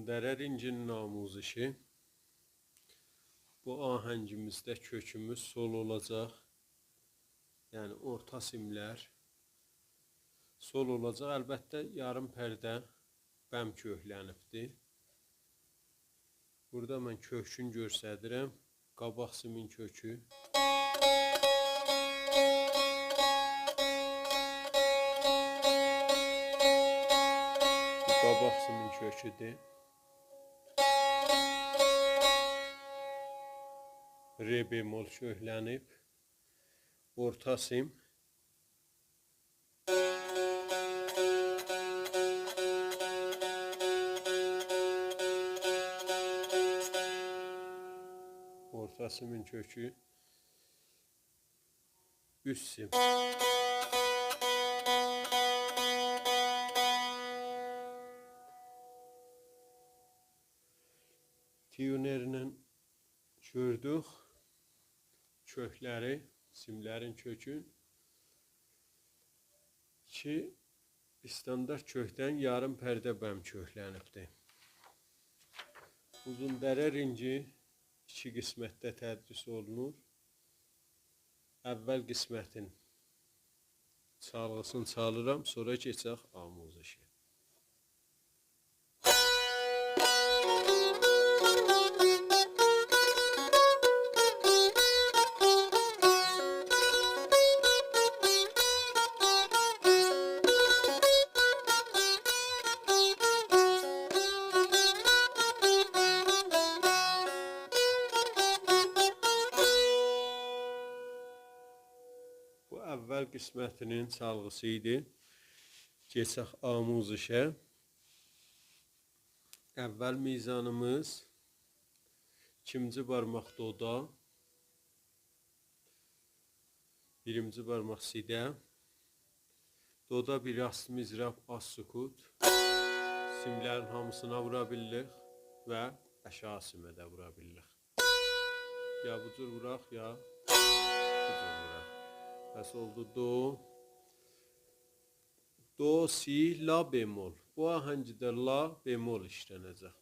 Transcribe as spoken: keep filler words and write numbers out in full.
دره رینگینین آموزشی. بو آهنگیمیزده کؤکوموز سل اولاجاق. یعنی اورتا سیملر سل اولاجاق. البته، یاریم پرده بم کؤکلنیبدیر. بورادا من کؤکونو گؤستریرم. قاباق سیمین کؤکو. بو قاباق سیمین کؤکودور. ر بمل کؤکلنیب. اورتا سیم. اورتا سیمین کؤکو. اوست سیم. تیونرله گؤردوک کؤکلری، سیملرین کؤکون کی، استاندارد کؤکدن یاریم پرده بم کؤکلنیبدیر. اوزون دره رینگی ایکی قسمتده تدریس اولونور. اول قسمتین چالغیسینی چالیرام، سونرا کئچک آموزشه. بو اول قسمتینین چالغیسی ایدی. کئچک آموزشه. اول میزانیمیز، ایکینجی بارماق دودا، بیرینجی بارماق سی‌ده. دودا بیر راست مضراب، آز سکوت. سیملرین هامیسینا وورا بیلیریک و آشاغی سیمه ده وورا بیلیریک. یا بو جور ووراق، یا بو جور ووراق. پس اولدو دو، دو، سی، لا بمل. بو آهنگیده لا بمل ایشلنه‌جک.